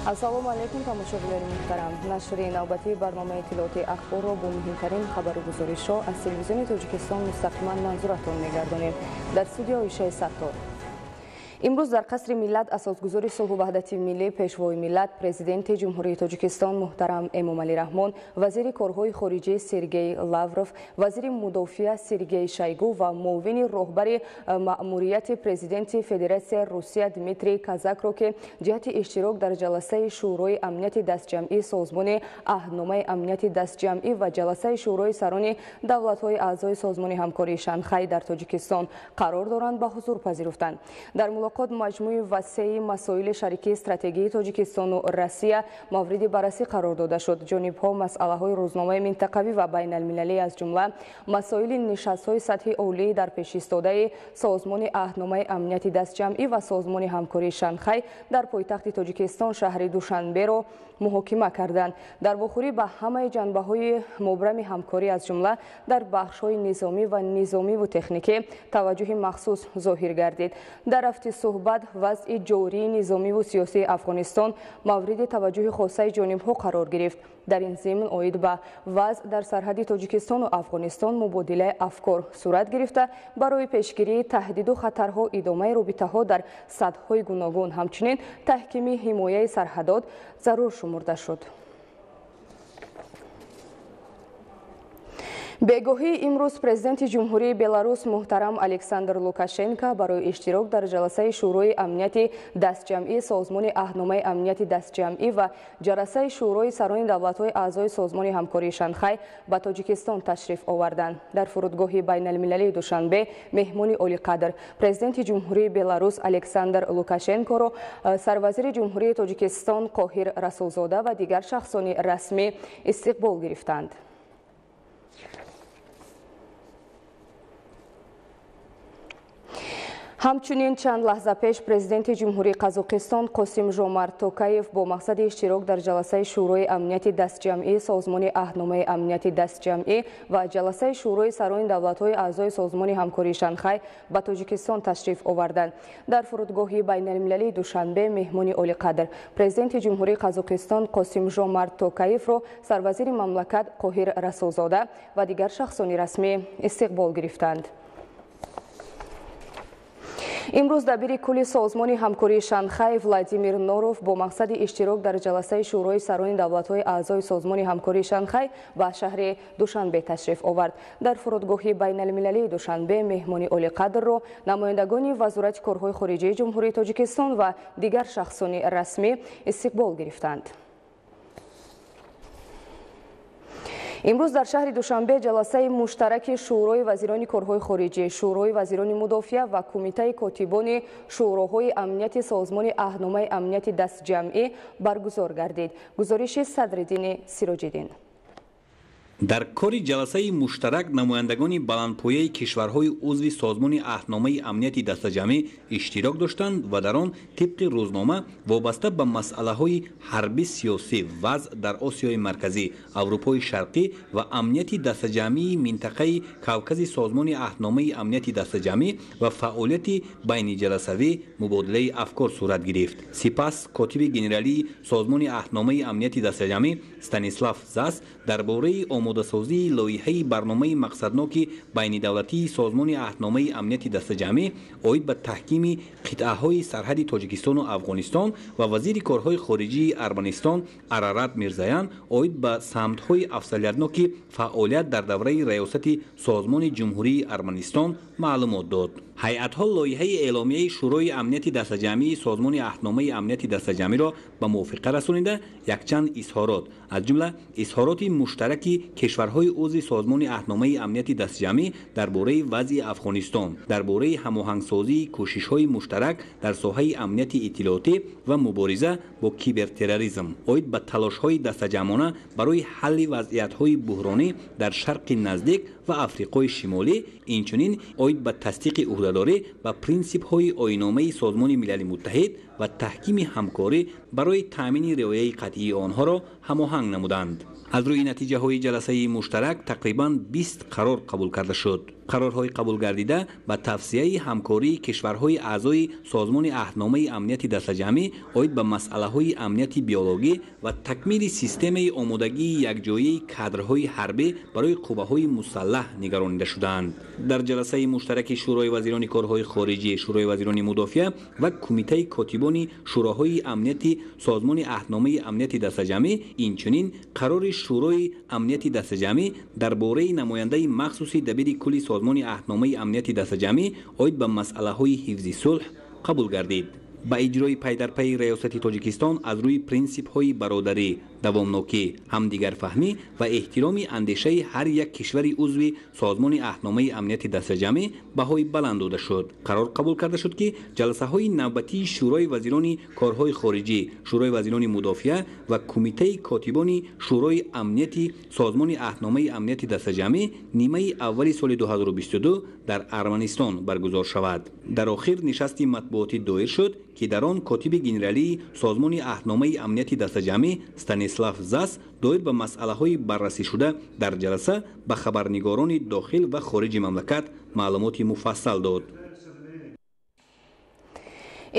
Ассалому алайкум, тамошобинони муҳтарам. Нашри навбатии барномаи иттилоотии Ахборро бо муҳимтарин хабару гузоришҳо аз телевизиони Тоҷикистон мустақиман манзуратон мегардонем. Дар студия Оишаи Саттор. Имрӯз дар қасри миллат асосгузори сулҳу ваҳдати миллӣ, пешвои миллат, президенти Ҷумҳурии Тоҷикистон муҳтарам Эмомалӣ Раҳмон, вазири корҳои хориҷӣ Сергей Лавров, вазири мудофиа Сергей Шойгу ва муовини роҳбари маъмурияти президенти Федератсияи Русия Дмитрий Казакро, ки ҷиҳати иштирок дар ҷаласаи Шӯрои амнияти дастҷамъии Созмони Аҳдномаи амнияти дастҷамъӣ ва ҷаласаи Шӯрои сарони давлатҳои аъзои Созмони ҳамкории Шанхай дар Тоҷикистон қарор доранд, ба ҳузур пазируфтанд. Дар мулоқот маҷмӯи васеи масоили шарикии стратегии Тоҷикистону Россия мавриди баррасӣ қарор дода шуд. Ҷонибҳо масъалаҳои рӯзномаи минтақавӣ ва байналмилалӣ, аз ҷумла масоили нишастҳои сатҳи олии дар пешистодаи Созмони Аҳдномаи амнияти дастҷамъӣ ва Созмони ҳамкории Шанхай дар пойтахти Тоҷикистон шаҳри Душанберо муҳокима карданд. Дар вохӯрӣ ба ҳамаи ҷанбаҳои мубрами ҳамкорӣ, аз ҷумла дар бахшҳои низомӣ ва низомиву техникӣ таваҷҷӯҳи махсус зоҳир гардид. Дар рафти суҳбат вазъи ҷории низомиву сиёсии Афғонистон мавриди таваҷҷӯҳи хосаи ҷонибҳо қарор гирифт. Дар ин зимн оид ба вазъ дар сарҳади Тоҷикистону Афғонистон мубодилаи афкор сурат гирифта, барои пешгирии таҳдиду хатарҳо идомаи робитаҳо дар сатҳҳои гуногун, ҳамчунин таҳкими ҳимояи сарҳадот зарур шумурда шуд. Бегоҳии имрӯз президенти Ҷумҳурии Беларус муҳтарам Александр Лукашенко барои иштирок дар ҷаласаи Шӯрои амнияти дастҷамъии Созмони Аҳдномаи амнияти дастҷамъӣ ва ҷаласаи Шӯрои сарони давлатҳои аъзои Созмони ҳамкории Шанхай ба Тоҷикистон ташриф оварданд. Дар фурудгоҳи байналмилалии Душанбе меҳмони олиқадр президенти Ҷумҳурии Беларус Александр Лукашенкоро сарвазири Ҷумҳурии Тоҷикистон Қоҳир Расулзода ва дигар шахсони расмӣ истиқбол гирифтанд. Ҳамчунин чанд лаҳза пеш президенти Ҷумҳурии Қазоқистон Қосим Жомарт Токаев бо мақсади иштирок дар ҷаласаи Шӯрои амнияти дастҷамъии Созмони Аҳдномаи амнияти дастҷамъӣ ва ҷаласаи Шӯрои сарони давлатҳои аъзои Созмони ҳамкории Шанхай ба Тоҷикистон ташриф оварданд. Дар фурудгоҳи байналмилалии Душанбе меҳмони олиқадр президенти Ҷумҳурии Қазоқистон Қосим Жомарт Токаевро сарвазири мамлакат Қоҳир Расулзода ва дигар шахсони расмӣ истиқбол гирифтанд. Имрӯз дабири кулли Созмони ҳамкории Шанхай Владимир Норов бо мақсади иштирок дар ҷаласаи Шӯрои сарони давлатҳои аъзои Созмони ҳамкории Шанхай ба шаҳри Душанбе ташриф овард. Дар фурудгоҳи байналмилалии Душанбе меҳмони олиқадрро намояндагони Вазорати корҳои хориҷии Ҷумҳурии Тоҷикистон ва дигар шахсони расмӣ истиқбол гирифтанд. Имрӯз дар шаҳри Душанбе ҷаласаи муштараки Шӯрои вазирони корҳои хориҷӣ, Шӯрои вазирони мудофиа ва Кумитаи котибони Шӯроҳои амнияти Созмони Аҳдномаи амнияти дастҷамъӣ баргузор гардид. Гузориши Садриддини Сироҷиддин. Дар кори ҷаласаи муштарак намояндагони баландпояи кишварҳои узви Созмони Аҳдномаи амнияти дастаҷамъӣ иштирок доштанд ва дар он тибқи рӯзнома вобаста ба масъалаҳои ҳарби сиёсӣ, вазъ дар Осиёи Марказӣ, Аврупои Шарқӣ ва амнияти дастаҷамъии минтақаи Кавкази Созмони Аҳдномаи амнияти дастаҷамъӣ ва фаъолияти байниҷаласавӣ мубодилаи афкор сурат гирифт. Сипас котиби генералии Созмони Аҳдномаи амнияти дастаҷамъӣ Станислав Зас дар бораи омодасозии лоиҳаи барномаи мақсадноки байнидавлатии Созмони Аҳдномаи амнияти дастаҷамъӣ оид ба таҳкими қитъаҳои сарҳади Тоҷикистону Афғонистон ва вазири корҳои хориҷии Арманистон Арарат Мирзаян оид ба самтҳои афзалиятноки фаъолият дар давраи раёсати Созмони Ҷумҳурии Арманистон маълумот дод. Ҳайатҳо лоиҳаи эъломияи Шӯрои амнияти дастаҷамъии Созмони Аҳдномаи амнияти дастаҷамъиро ба мувофиқа расонида, якчанд изҳорот, аз ҷумла изҳороти муштараки кишварҳои узви Созмони Аҳдномаи амнияти дастаҷамъӣ дар бораи вазъи Афғонистон, дар бораи ҳамоҳангсозии кӯшишҳои муштарак дар соҳаи амнияти иттилоотӣ ва мубориза бо кибертерроризм, оид ба талошҳои дастаҷамъона барои ҳалли вазъиятҳои буҳронӣ дар Шарқи Наздик ва Африқои Шимолӣ, инчунин оид ба тасдиқи ӯҳдадорӣ ба принсипҳои оинномаи Созмони Милали Муттаҳид ва таҳкими ҳамкорӣ барои таъмини риояи қатъии онҳоро ҳамоҳанг намуданд. Аз рӯи натиҷаҳои ҷаласаи муштарак тақрибан 20 қарор қабул карда шуд. Қарорҳои қабулгардида ба тавсияи ҳамкории кишварҳои аъзои Созмони аҳдномаи амнияти дастаҷамъӣ оид ба масъалаҳои амнияти биологӣ ва такмили системаи омодагии якҷояи кадрҳои ҳарбӣ барои қувваҳои мусаллаҳ нигаронида шудаанд. Дар ҷаласаи муштараки Шӯрои вазирони корҳои хориҷӣ, Шӯрои вазирони мудофиа ва Кумитаи котибони Шӯроҳои амнияти Созмони аҳдномаи амнияти дастаҷамъӣ инчунин қарори Шӯрои амнияти дастаҷамъӣ дар бораи намояндаи махсуси дабири кулли Созмони аҳдномаи амнияти дастаҷамъӣ оид ба масъалаҳои ҳифзи сулҳ қабул гардид. Ба иҷрои пайдарпайи раёсати Тоҷикистон аз рӯи принсипҳои бародарӣ, давомнокӣ, ҳамдигарфаҳмӣ ва эҳтироми андешаи ҳар як кишвари узви Созмони аҳдномаи амнияти дастаҷамъӣ баҳои баланд дода шуд. Қарор қабул карда шуд, ки ҷаласаҳои навбатии Шӯрои вазирони корҳои хориҷӣ, Шӯрои вазирони мудофиа ва Кумитаи котибони Шӯрои амнияти Созмони аҳдномаи амнияти дастаҷамъӣ нимаи аввали соли 2022 дар Арманистон баргузор шавад. Дар охир нишасти матбуотӣ доир шуд, ки дар он котиби генералии Созмони аҳдномаи амнияти дастаҷамъӣ Станислав Зас доир ба масъалаҳои баррасӣшуда дар ҷаласа ба хабарнигорони дохил ва хориҷи мамлакат маълумоти муфассал дод.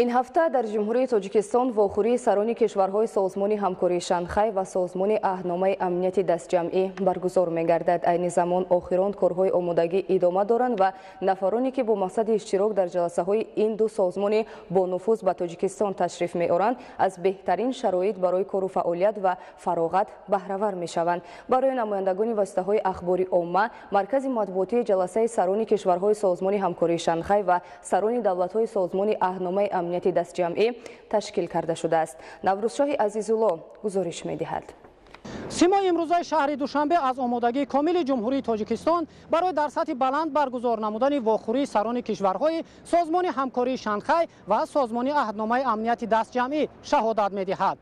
Ин ҳафта дар Ҷумҳурии Тоҷикистон вохӯрии сарони кишварҳои Созмони ҳамкории Шанхай ва Созмони аҳдномаи амнияти дастҷамъӣ баргузор мегардад. Айни замон охирон корҳои омодагӣ идома доранд ва нафароне, ки бо мақсади иштирок дар ҷаласаҳои ин ду созмони бонуфуз ба Тоҷикистон ташриф меоранд, аз беҳтарин шароит барои кору фаъолият ва фароғат баҳравар мешаванд. Барои намояндагони воситаҳои ахбори омма маркази матбуотии ҷаласаи сарони кишварҳои Созмони ҳамкории Шанхай ва сарони давлатҳои Созмони аҳдномаи амнияти дастҷамъӣ ташкил карда шудааст. Наврӯзшоҳи Азизулло гузориш медиҳад. Симои имрӯзаи шаҳри Душанбе аз омодагии комили Ҷумҳурии Тоҷикистон барои дар сатҳи баланд баргузор намудани вохӯрии сарони кишварҳои Созмони ҳамкории Шанхай ва Созмони аҳдномаи амнияти дастҷамъӣ шаҳодат медиҳад.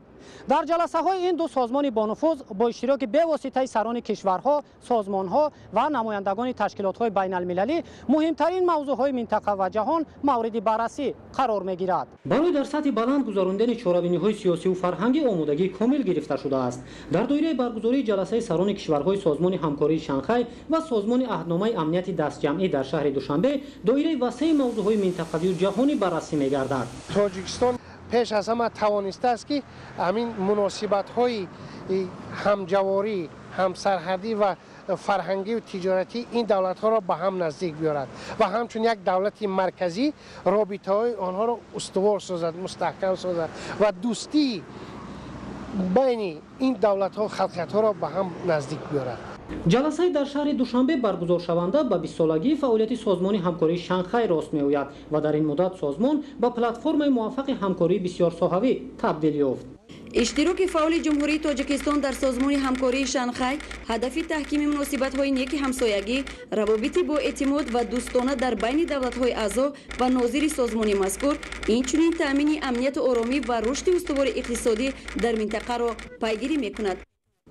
Дар ҷаласаҳои ин ду созмони бонуфуз бо иштироки бевоситаи сарони кишварҳо, созмонҳо ва намояндагони ташкилотҳои байналмилалӣ муҳимтарин мавзӯъҳои минтақа ва ҷаҳон мавриди баррасӣ қарор мегирад. Барои дар сатҳи баланд гузарондани чорабиниҳои сиёсиву фарҳангӣ омодагии комил гирифта шудааст. Дар доираи баргузории ҷаласаи сарони кишварҳои Созмони ҳамкории Шанхай ва Созмони аҳдномаи амнияти дастҷамъӣ дар шаҳри Душанбе доираи васеи мавзӯъҳои минтақавию ҷаҳонӣ баррасӣ мегардад. Тоҷикистон пеш аз ҳама тавонистааст, ки ҳамин муносибатҳои ҳамҷаворӣ, ҳамсарҳадӣ ва фарҳангию тиҷоратӣ ин давлатҳоро ба ҳам наздик биёрад ва ҳамчун як давлати марказӣ робитаҳои онҳоро устувор созад, мустаҳкам созад ва дӯстии байни ин давлатҳо, халқиятҳоро ба ҳам наздик биёрад. Ҷаласаи дар шаҳри Душанбе баргузоршаванда ба 20-солагии фаъолияти Созмони ҳамкории Шанхай рост меояд ва дар ин муддат созмон ба платформаи муваффақи ҳамкории бисёрсоҳавӣ табдил ёфт. Иштироки фаъоли Ҷумҳурии Тоҷикистон дар Созмони ҳамкории Шанхай ҳадафи таҳкими муносибатҳои неки ҳамсоягӣ, равобити боэътимод ва дӯстона дар байни давлатҳои аъзо ва нозири созмони мазкур, инчунин таъмини амнияту оромӣ ва рушди устувори иқтисодӣ дар минтақаро пайгирӣ мекунад.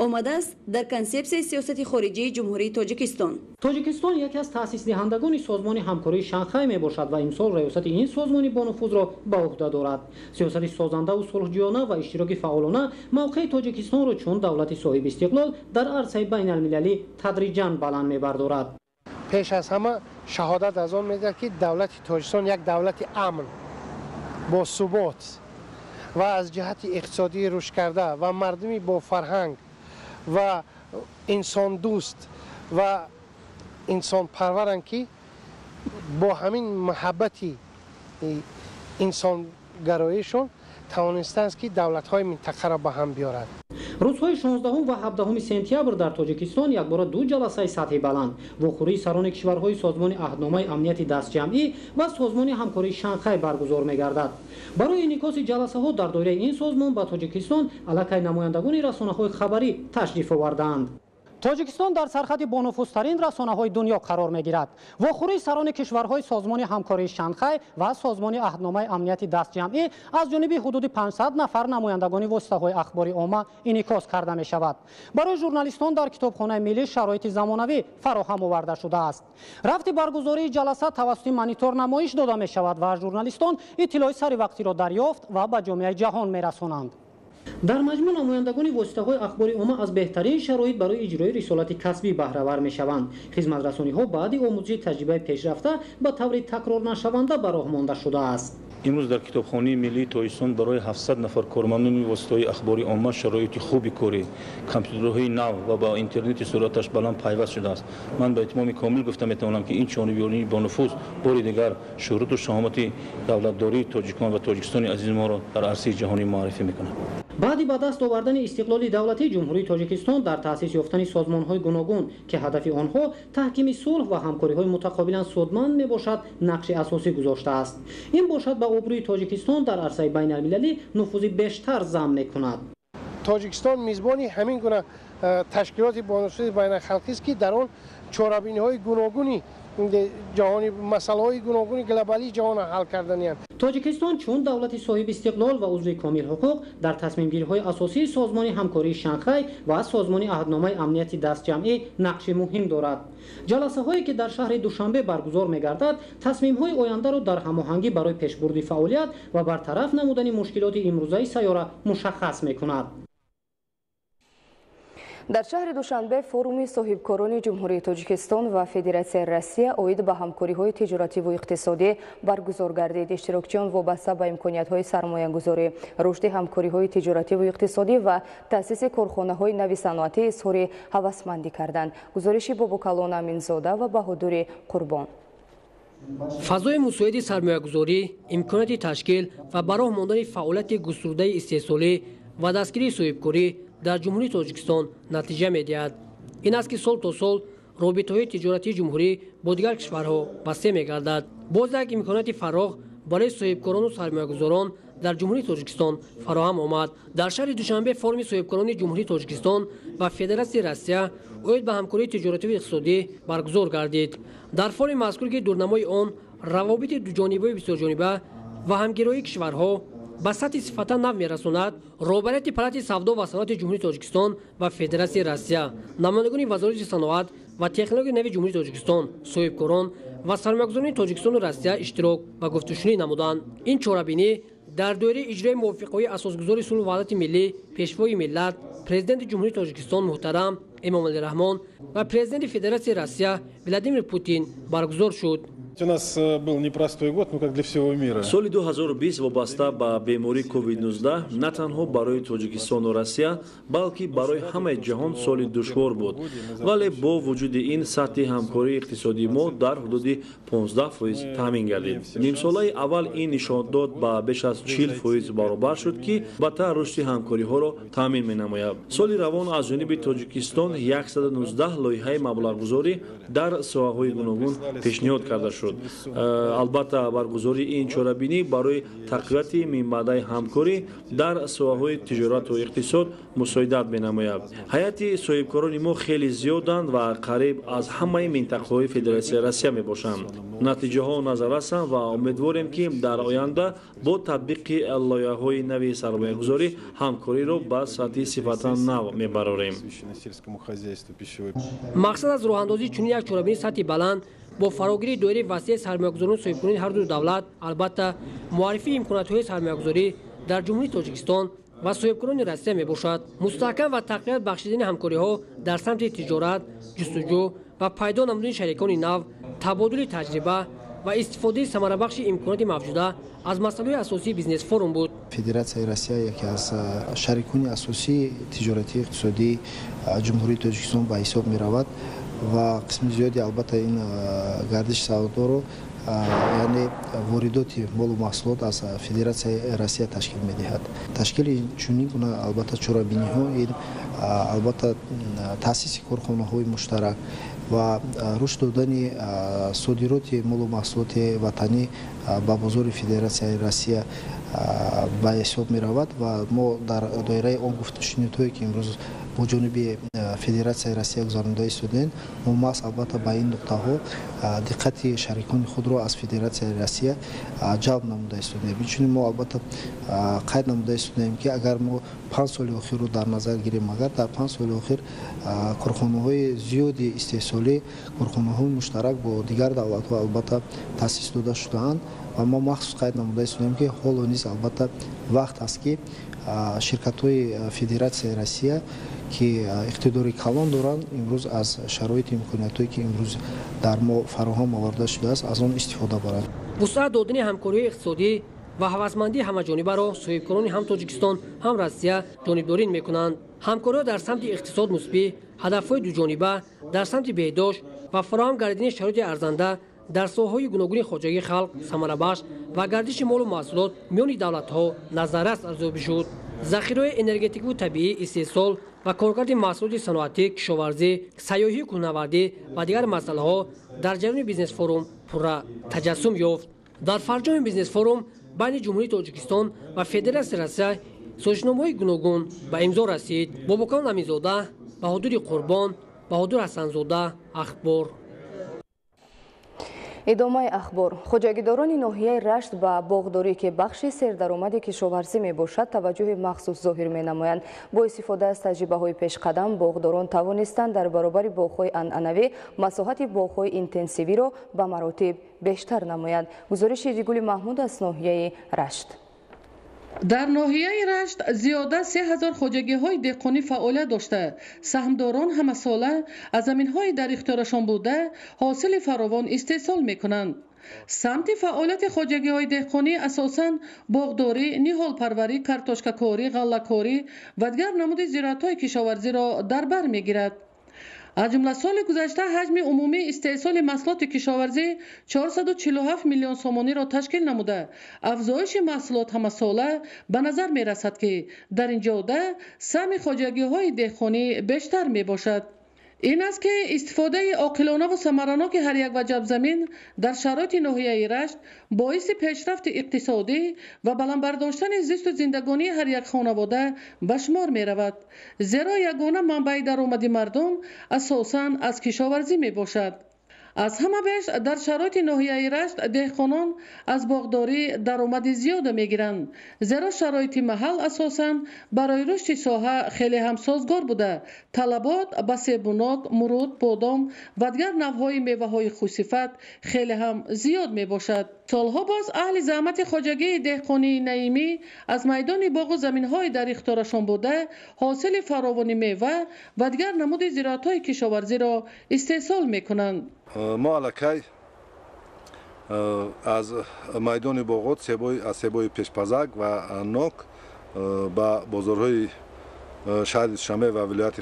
Омадааст дар консепсияи сиёсати хориҷии Ҷумҳурии Тоҷикистон. Тоҷикистон яке аз таъсисдиҳандагони Созмони ҳамкории Шанхай мебошад ва имсол раёсати ин созмони бонуфузро ба уҳда дорад. Сиёсати созандаву сулҳҷӯёна ва иштироки фаъолона мавқеи Тоҷикистонро чун давлати соҳибистиқлол дар арсаи байналмилалӣ тадриҷан баланд мебардорад. Пеш аз ҳама шаҳодат аз он медиҳад, ки давлати Тоҷикистон як давлати амн, бо субот ва аз ҷиҳати иқтисодӣ рушд карда ва мардуми бо фарҳанг ва инсондӯст ва инсонпарваранд, ки бо ҳамин муҳаббати инсонгароишон тавонистаанд, ки давлатҳои минтақаро ба ҳам биёрад. Рӯзҳои 16 ва 17 сентябр дар Тоҷикистон якбора ду ҷаласаи сатҳи баланд вохӯрии сарони кишварҳои Созмони аҳдномаи амнияти дастҷамъӣ ва Созмони ҳамкории Шанхай баргузор мегардад. Барои инъикоси ҷаласаҳо дар доираи ин созмон ба Тоҷикистон аллакай намояндагони расонаҳои хабарӣ ташриф овардаанд. Тоҷикистон дар сархати бонуфузтарин расонаҳои дунё қарор мегирад. Вохӯрии сарони кишварҳои Созмони ҳамкории Шанхай ва Созмони аҳдномаи амнияти дастҷамъӣ аз ҷониби ҳудуди 500 нафар намояндагони воситаҳои ахбори омма инъикос карда мешавад. Барои журналистон дар китобхонаи миллӣ шароити замонавӣ фароҳам оварда шудааст. Рафти баргузории ҷаласа тавассути монитор намоиш дода мешавад ва журналистон иттилои саривақтиро дарёфт ва ба ҷомеаи ҷаҳон мерасонанд. Дар маҷмӯъ намояндагони воситаҳои ахбори омма аз беҳтарин шароит барои иҷрои рисолати касбӣ баҳравар мешаванд. Хизматрасониҳо баъди омӯзиши таҷрибаи пешрафта ба таври такрорнашаванда ба роҳ монда шудааст. Имрӯз дар Китобхонаи миллии Тоҷикистон барои 700 нафар кормандони воситаҳои ахбори омма шароити хуби корӣ, компютерҳои нав ва ба интернети суръаташ баланд пайваст шудааст. Ман ба итмоми комил гуфта метавонам, ки ин чорабинии бонуфуз бори дигар шӯҳрату шаҳомати давлатдории тоҷикон ва Тоҷикистони азизи моро дар арсаи ҷаҳонӣ муаррифӣ мекунад. Баъди ба даст овардани истиқлоли давлатии Ҷумҳурии Тоҷикистон дар таъсис ёфтани созмонҳои гуногун, ки ҳадафи онҳо таҳкими сулҳ ва ҳамкориҳои мутақобилан судманд мебошад, нақши асосӣ гузоштааст. Ин бошад ба обрӯи Тоҷикистон дар арсаи байналмилалӣ нуфузи бештар зам мекунад. Тоҷикистон мизбони ҳамин гуна ташкилоти бонуфузи байналхалқист, ки дар он чорабиниҳои гуногуни ҷаҳони, масъалаҳои гуногуни глобалии ҷаҳонро ҳал карданианд. Тоҷикистон чун давлати соҳиби истиқлол ва узви комил ҳуқуқ дар тасмимгириҳои асосии Созмони ҳамкории Шанхай ва Созмони аҳдномаи амнияти дастҷамъӣ нақши муҳим дорад. Ҷаласаҳое ки дар шаҳри Душанбе баргузор мегардад, тасмимҳои ояндаро дар ҳамоҳангӣ барои пешбурди фаъолият ва бартараф намудани мушкилоти имрӯзаи сайёра мушаххас мекунад. Дар шаҳри Душанбе форуми соҳибкорони Ҷумҳурии Тоҷикистон ва Федератсияи Россия оид ба ҳамкориҳои тиҷоративу иқтисодӣ баргузор гардид. Иштирокчиён вобаста ба имкониятҳои сармоягузорӣ, рушди ҳамкориҳои тиҷоративу иқтисодӣ ва таъсиси корхонаҳои нави саноатӣ изҳори ҳавасмандӣ карданд. Гузориши Бобокалон Аминзода ва Баҳодури Қурбон. Фазои мусоиди сармоягузорӣ, имконияти ташкил ва ба роҳ мондани фаъолияти густурдаи истеҳсолӣ ва дастгирии соҳибкорӣ дар Ҷумҳурии Тоҷикистон натиҷа медиҳад. Ин аст, ки сол то сол робитаҳои тиҷоратии ҷумҳурӣ бо дигар кишварҳо васеъ мегардад. Боз як имконияти фарох барои соҳибкорону сармоягузорон дар Ҷумҳурии Тоҷикистон фароҳам омад. Дар шаҳри Душанбе форуми соҳибкорони Ҷумҳурии Тоҷикистон ва Федератсияи Россия оид ба ҳамкории тиҷоративу иқтисодӣ баргузор гардид. Дар форуми мазкур, ки дурнамои он равобити дуҷонибаи бисёрҷониба ва ҳамгироии кишварҳо ба сатҳи сифата нав мерасонад, роҳбарияти Палати савдо ва саноати Ҷумҳурии Тоҷикистон ва Федератсияи Россия, намояндагони Вазорати саноат ва технологияи нави Ҷумҳурии Тоҷикистон, соҳибкорон ва сармоягузорони Тоҷикистону Россия иштирок ва гуфтушунӣ намуданд. Ин чорабинӣ дар доираи иҷрои мувофиқҳои асосгузори сулҳу ваҳдати миллӣ, Пешвои миллат, Президенти Ҷумҳурии Тоҷикистон муҳтарам Эмомалӣ Раҳмон ва Президенти Федератсияи Россия Владимир Путин баргузор шуд. У нас был непростой год, ну как для всего мира. Соли 2020 вобаста ба бемории COVID-19 на танҳо барои Тоҷикистону Россия, балки барои ҳамаи ҷаҳон соли душвор буд. Вале бо вуҷуди ин сатҳи ҳамкории иқтисодии мо дар ҳудуди 15% таъмин гардид. Нимсолаи аввал ин нишондод ба беш аз 40% баробар шуд, ки батар рушди ҳамкориҳоро таъмин менамояд. Соли равон аз ҷониби Тоҷикистон 119 лоиҳаи маблағгузорӣ дар соҳаҳои гуногун пешниҳод карда шуд. Албатта, баргузории ин чорабинӣ барои тақвияти минбаъдаи ҳамкорӣ дар соҳаҳои тиҷорату иқтисод мусоидат менамояд. Ҳайати соҳибкорони мо хеле зиёданд ва қариб аз ҳамаи минтақаҳои Федератсияи Россия мебошанд. Натиҷаҳо назаррасанд ва умедворем, ки дар оянда бо татбиқи лоиҳаҳои нави сармоягузорӣ ҳамкориро ба сатҳи сифатан нав мебарорем. Мақсад аз роҳандозии чунин як чорабинии сатҳи баланд бо фарогирии доираи васеи сармоягузорону соҳибкорони ҳарду давлат, албатта, муаррифии имкониятҳои сармоягузорӣ дар Ҷумҳурии Тоҷикистон ва соҳибкорони Россия мебошад. Мустаҳкам ва тақвият бахшидани ҳамкориҳо дар самти тиҷорат, ҷустуҷӯ ва пайдо намудани шарикони нав, табодули таҷриба ва истифодаи самарабахши имконоти мавҷуда аз масъалаҳои асосии бизнес-форум буд. Федератсияи Россия яке аз шарикони асосии тиҷоратии иқтисодии Ҷумҳурии Тоҷикистон ба ҳисоб меравад ва қисми зиёди, албатта, ин гардиши савдоро, яъне воридоти молу маҳсулот аз Федератсияи Россия ташкил медиҳад. Ташкили чунин гуна, албатта, чорабиниҳо, ин, албатта, таъсиси корхонаҳои муштарак ва рушд додани содироти молу маҳсулоти ватанӣ ба бозори Федератсияи Россия ба ҳисоб меравад. Ва мо дар доираи он гуфтушунидҳое, ки имрӯз бо ҷониби Федератсияи Россия гузаронида истодем, мо маҳз, албатта, ба ин нуқтаҳо диққати шарикони худро аз Федератсияи Россия ҷалб намуда истодем. Инчунин мо, албатта, қайд намуда истодем, ки агар мо 5 соли охирро дар назар гирем, агар дар 5 соли охир корхонаҳои зиёди истеҳсолӣ, корхонаҳои муштарак бо дигар давлатҳо, албатта, таъсис дода шудаанд. Ва мо махсус қайд намуда истодем, ки ҳоло низ Имрӯз албатта вақт аст, ки ширкатҳои Федератсияи Россия, ки иқтидори калон доранд, имрӯз аз шароити имкониятҳое, ки имрӯз дар мо фароҳам оварда шудааст, аз он истифода баранд. Вусъат додани ҳамкориҳои иқтисодӣ ва ҳавасмандии ҳамаҷонибаро соҳибкорони ҳам Тоҷикистон, ҳам Россия ҷонибдорӣ мекунанд. Ҳамкориҳо дар самти иқтисод мусбӣ, ҳадафҳои дуҷониба дар самти беҳдошт ва фароҳам гардидани шароити арзанда дар соҳаҳои гуногуни хоҷагии халқ самарабахш ва гардиши молу маҳсулот миёни давлатҳо назаррас арзёбӣ шуд. Захираҳои энергетикиву табиӣ, истеҳсол ва коркарди маҳсулоти саноатӣ, кишоварзӣ, сайёҳию кӯҳнавардӣ ва дигар масъалаҳо дар ҷараёни бизнес-форум пурра таҷассум ёфт. Дар фарҷоми бизнес-форум байни Ҷумҳурии Тоҷикистон ва Федератсияи Россия созишномаҳои гуногун ба имзо расид. Бобокалон Аминзода, Баҳодури Қурбон, Баҳодур Ҳасанзода, Ахбор. Идомаи ахбор. Хоҷагидорони ноҳияи Рашт ба боғдорӣ, ки бахши сердаромади кишоварзӣ мебошад, таваҷҷӯҳи махсус зоҳир менамоянд. Бо истифода аз таҷрибаҳои пешқадам боғдорон тавонистанд дар баробари боғҳои анъанавӣ масоҳати боғҳои интенсивиро ба маротиб бештар намоянд. Гузориши Дигули Маҳмуд аз ноҳияи Рашт. Дар ноҳияи Рашт зиёда 3000 хоҷагиҳои деҳқонӣ фаъолият дошта, саҳмдорон ҳамасола аз заминҳои дар ихтиёрашон буда ҳосили фаровон истеҳсол мекунанд. Самти фаъолияти хоҷагиҳои деҳқонӣ асосан боғдорӣ, ниҳолпарварӣ, картошкакорӣ, ғаллакорӣ ва дигар намуди зироатҳои кишоварзиро дар бар мегирад. Аз ҷумла соли гузашта ҳаҷми умумии истеҳсоли маҳсулоти кишоварзӣ 447 миллион сомониро ташкил намуда, афзоиши маҳсулот ҳамасола ба назар мерасад, ки дар ин ҷода саҳми хоҷагиҳои деҳқонӣ бештар мебошад. Ин аст, ки истифодаи оқилонаву самараноки ҳар як ваҷаб замин дар шароити ноҳияи Рашт боиси пешрафти иқтисодӣ ва баланд бардоштани зисту зиндагонии ҳар як хонавода ба шумор меравад, зеро ягона манбаи даромади мардум асосан аз кишоварзӣ мебошад. Аз ҳама беш дар шароити ноҳияи Рашт деҳқонон аз боғдорӣ даромади зиёда мегиранд, зеро шароити маҳал асосан барои рушди соҳа хеле ҳам созгор буда, талабот ба себунок, мурут, бодом ва дигар навъҳои меваҳои хушсифат хеле ҳам зиёд мебошад. Солҳо боз аҳли заҳмати хоҷагии деҳқонии Наимӣ аз майдони боғу заминҳои дар ихтиёрашон буда ҳосили фаровони мева ва дигар намуди зироатҳои кишоварзиро истеҳсол мекунанд. Мо аллакай аз майдони боғот аз себои пешпазак ва нок ба бозорҳои шаҳри Душанбе ва вилояти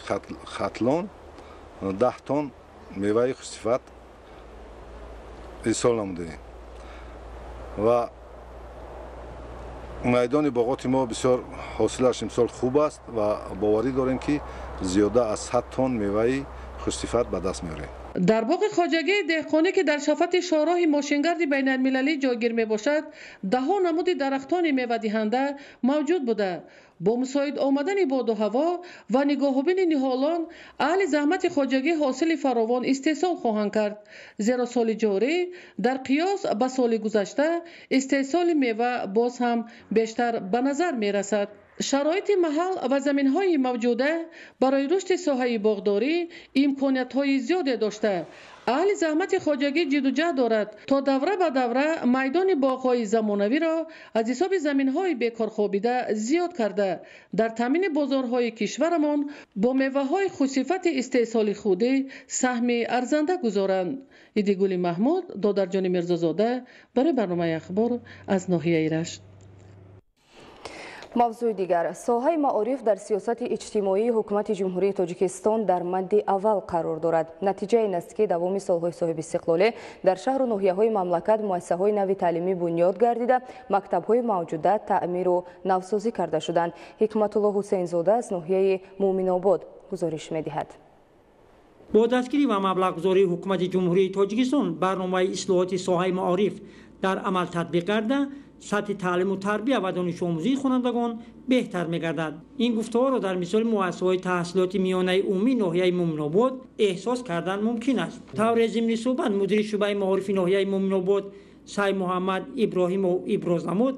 Хатлон 10 тонн меваи хушсифат ирсол намудаем ва майдони боғоти мо бисёр ҳосилаш имсол хуб аст ва боварӣ дорем, ки зиёда аз 100 тонн меваи хушсифат ба даст меорем. Дар боғи хоҷагии деҳқонӣ, ки дар шафати шоҳроҳи мошингарди байналмилалӣ ҷойгир мебошад, даҳҳо намуди дарахтони мевадиҳанда мавҷуд буда, бо мусоид омадани боду ҳаво ва нигоҳубини ниҳолон аҳли заҳмати хоҷагӣ ҳосили фаровон истеҳсол хоҳанд кард, зеро соли ҷорӣ дар қиёс ба соли гузашта истеҳсоли мева боз ҳам бештар ба назар мерасад. Шароити маҳал ва заминҳои мавҷуда барои рушди соҳаи боғдорӣ имкониятҳои зиёде дошта, аҳли заҳмати хоҷагӣ ҷидду ҷаҳд дорад то давра ба давра майдони боғҳои замонавиро аз ҳисоби заминҳои бекорхобида зиёд карда, дар таъмини бозорҳои кишварамон бо меваҳои хушсифати истеҳсоли худӣ саҳми арзанда гузоранд. Идигули Маҳмуд, Додарҷони Мирзозода барои барномаи Ахбор аз ноҳияи Рашт. Мавзӯи дигар. Соҳаи маориф дар сиёсати иҷтимоии ҳукумати Ҷумҳурии Тоҷикистон дар мадди аввал қарор дорад. Натиҷа ин аст, ки давоми солҳои соҳибистиқлолӣ дар шаҳру ноҳияҳои мамлакат муассисаҳои нави таълимӣ бунёд гардида, мактабҳои мавҷуда таъмиру навсозӣ карда шуданд. Ҳикматулло Ҳусейнзода аз ноҳияи Муъминобод гузориш медиҳад. Бо дастгирӣ ва маблағгузории ҳукумати Ҷумҳурии Тоҷикистон барномаи ислоҳоти соҳаи маориф дар амал татбиқ карда, сатҳи таълиму тарбия ва донишомӯзии хонандагон беҳтар мегардад. Ин гуфтаҳоро дар мисоли муассисаҳои таҳсилоти миёнаи умумии ноҳияи Муъминобод эҳсос кардан мумкин аст. Тавре зимни суҳбат мудири шӯъбаи маорифи ноҳияи Муъминобод Саймуҳаммад Иброҳимов иброз намуд,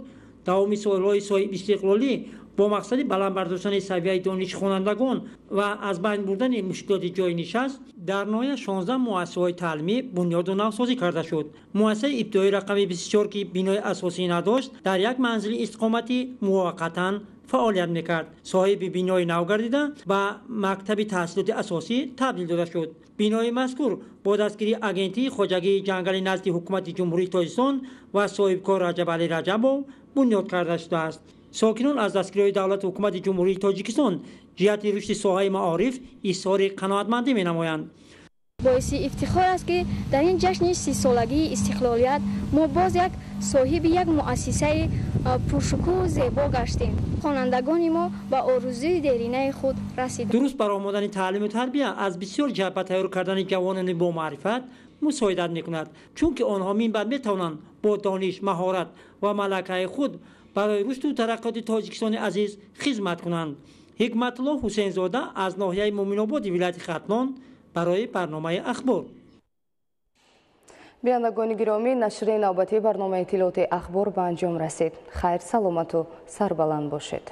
давоми солҳои соҳибистиқлолӣ Бо мақсади баланд бардоштани савияи дониши хонандагон ва аз байн бурдани мушкилоти ҷойи нишаст дар ноҳия 16 муассисаҳои таълимӣ бунёду навсозӣ карда шуд. Муассисаи ибтидоии рақами 24, ки бинои асосӣ надошт, дар як манзили истиқоматӣ муваққатан фаъолият мекард. Соҳиби бинои нав гардида ба мактаби таҳсилоти асосӣ табдил дода шуд. Бинои мазкур бо дастгирии Агентии хоҷагии ҷангали назди Ҳукумати Ҷумҳурии Тоҷикистон ва соҳибкор Раҷабалӣ Раҷабов бунёд карда шудааст. Сокинон аз дастгириҳои давлату ҳукумати Ҷумҳурии Тоҷикистон ҷиҳати рушди соҳаи маориф изҳори қаноатмандӣ менамоянд. Боиси ифтихор аст, ки дар ин ҷашни 30-солагии истиқлолият мо боз як соҳиби як муассисаи пуршукӯҳу зебо гаштем. Хонандагони мо ба орзуи деринаи худ расиданд. Дуруст баромадани таълиму тарбия аз бисёр ҷиҳат ба тайёр кардани ҷавонони бомаърифат мусоидат мекунад, чунки онҳо минбаъд метавонанд бо дониш, маҳорат ва малакаи худ барои рушду тараққиёти Тоҷикистони азиз хизмат кунанд. Ҳикматулло Ҳусейнзода аз ноҳияи Муъминободи вилояти Хатлон барои барномаи «Ахбор». Бинандагони гиромӣ, нашри навбатии барномаи иттилооти «Ахбор» ба анҷом расид. Хайр, саломату сарбаланд бошед.